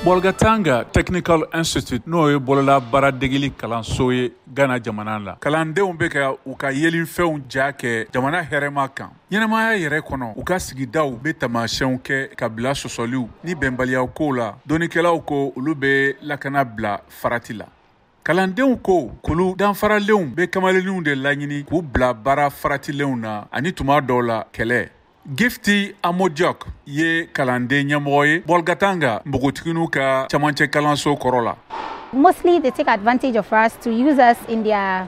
Bolgatanga Technical Institute, n'o ye bolola baaradegeli kalanso ye Ghana jamana la, kalandenw bɛ ka u ka yelinfɛnw ja kɛ jamana hɛrɛma kan. Ɲɛnamaya yɛrɛ kɔnɔ, u ka sigidaw bɛ taamasiyɛnw kɛ ka bila sɔsɔliw ni bɛnbaliyaw kow la. Dɔnnikɛlaw ko olu bɛ lakana bila farati la. Kalandenw ko kulu danfaralenw bɛ kamalenninw de laɲini k'u bila baara faratilenw na ani tuma dɔw la kɛlɛ. Gifty Amodiok ye kalanden ɲɛmɔgɔ ye Bolgatanga npogotigininw ka camancɛ kalanso kɔrɔ la. Mostly they take advantage of us to use us in their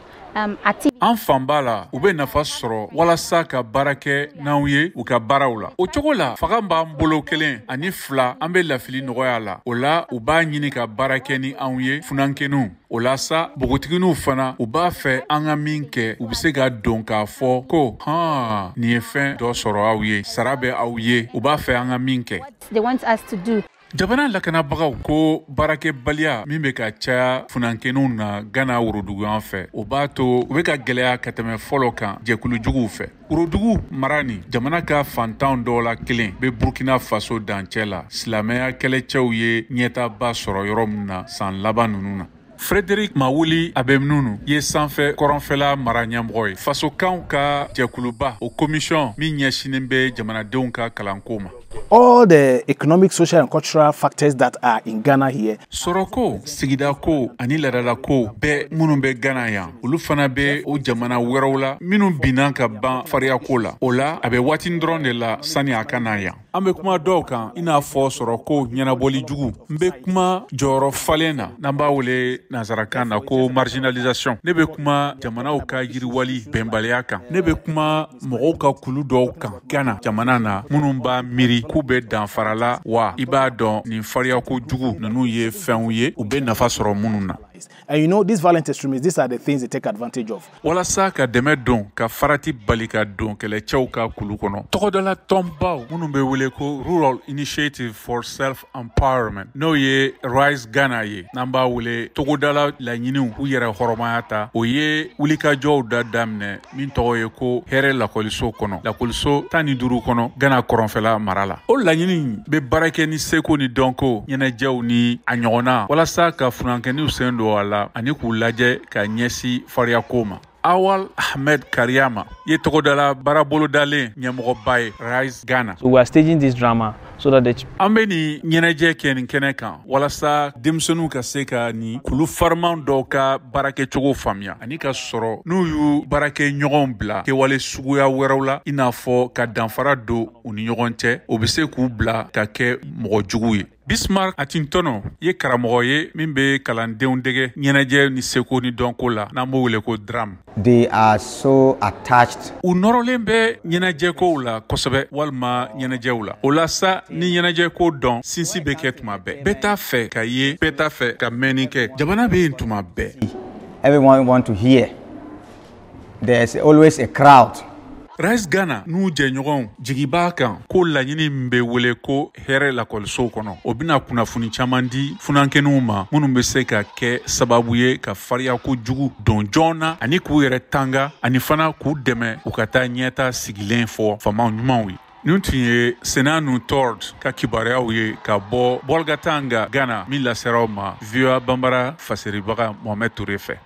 activity. An fanba la, u bɛ nafa sɔrɔ walasa ka baara kɛ n'anw ye u ka baaraw la. O cogo la, fanga b'an bolo kelen ani fila, an bɛ lafili nɔgɔya la. O la, u b'a ɲini ka baara kɛ ni anw ye, funankɛninw. O la sa, npogotigininw fana, u b'a fɛ an ka min kɛ, u bɛ se ka don k'a fɔ ko han, nin ye fɛn dɔ sɔrɔ aw ye, sara bɛ aw ye, u b'a fɛ an ka min kɛ. They want us to do. Jamana lakanabagaw ko baarakɛbaliya min bɛ ka caya funankɛninw na Ghana woroduguyan fɛ, o b'a to u bɛ ka gɛlɛya ka tɛmɛ fɔlɔ kan jɛkulu juguw fɛ. Worodugu mara ni jamana ka fantanw dɔw la kelen bɛ Burkina Faso dancɛ la, silamɛya kɛlɛcɛw ye ɲɛtaaba sɔrɔ yɔrɔ min na san laban ninnu na. Frédéric Mawuli Abemnunu ye sanfɛ kɔrɔnfɛla mara ɲɛmɔgɔ ye, fasokanw ka jɛkuluba, o commission min ɲɛsinnen bɛ jamanadenw ka kalanko ma. All the economic, social and cultural factors that are in Ghana here. Sɔrɔko, sigidako ani laadalako bɛɛ minnu bɛ Ghana yan, olu fana bɛ o jamana wɛrɛw la minnu binna ka ban fariyako la. O la, a bɛ waati dɔrɔn de la sani a ka na yan. An bɛ kuma dɔw kan, i n'a fɔ sɔrɔko ɲɛnabɔli jugu. N bɛ kuma jɔyɔrɔ falen na, n'an b'a wele nansarakan na ko marginalisation. Ne bɛ kuma jamanaw ka yiriwali bɛnbaliya kan. Ne bɛ kuma mɔgɔw ka kulu dɔw kan Ghana jamana na minnu b'a miiri k'u bɛ danfara la wa. I b'a dɔn, nin fariyako jugu ninnu ye fɛnw ye u bɛ nafa sɔrɔ minnu na. And these violent extremists, these are the things they take advantage of. Walasa ka dɛmɛ don ka farati bali ka don kɛlɛcɛw ka kulu kɔnɔ, tɔgɔdala tɔnbaw minnu bɛ wele ko Rural Initiative for Self Empowerment, n'o ye Rise Ghana ye, n'an b'a wele togodala laɲiniw k'u yɛrɛ hɔrɔnmaya ta, o ye wulikajɔw da daminɛ min tɔgɔ ye ko hɛrɛ lakɔliso kɔnɔ, lakɔliso 15 kɔnɔ Ghana kɔrɔnfɛla mara la. O laɲini bɛ baara kɛ ni seko ni dɔnko ɲɛnajɛw ni a ɲɔgɔnna walasa ka funankɛninw sen don a la ani k'u lajɛ ka ɲɛsin fariyako ma. Awal Ahmed Kariyama ye togodala baarabolodalen ɲɛmɔgɔba ye Rise Ghana. So we are staging this drama so that the An bɛ nin ɲɛnajɛ kɛ nin kɛnɛ kan walasa denmisɛnninw ka se ka nin kulu fariman dɔw ka baarakɛcogo faamuya ani ka sɔrɔ n'u y'u baarakɛ ɲɔgɔnw bila kɛwale suguya wɛrɛw la, i n'a fɔ ka danfara don u ni ɲɔgɔn cɛ, o bɛ se k'u bila ka kɛ mɔgɔ jugu ye. Bismarck Atintono ye karamɔgɔ ye min bɛ kalandenw dege ɲɛnajɛ ni seko ni dɔnko la, n'an b'o wele ko drame. They are so attached. U nɔrɔlen bɛ ɲɛnajɛkow la kosɛbɛ walima ɲɛnajɛw la. O la sa, ni ɲɛnajɛko dɔn sinsin bɛ kɛ tuma bɛɛ, bɛɛ t'a fɛ ka ye, bɛɛ t'a fɛ ka mɛnni kɛ, jamana bɛ yen tuma bɛɛ. Everyone want to hear. There's always a crowd. Rise Ghana n'u jɛɲɔgɔnw jigi b'a kan ko laɲini min bɛ wele ko hɛrɛ lakɔlisow kɔnɔ, o bɛna kunnafoni caman di funankɛninw ma minnu bɛ se ka kɛ sababu ye ka fariyako jugu don joona ani k'u yɛrɛ tanga ani fana k'u dɛmɛ u ka taa ɲɛta sigilen fɔ faamaw ɲumanw ye. Nin tun ye Senanu Tord ka kibaruyaw ye ka bɔ Bolgatanga, Ghana, min laseraw ma VOA Banbara fasiribaga Mohamed Touré fɛ.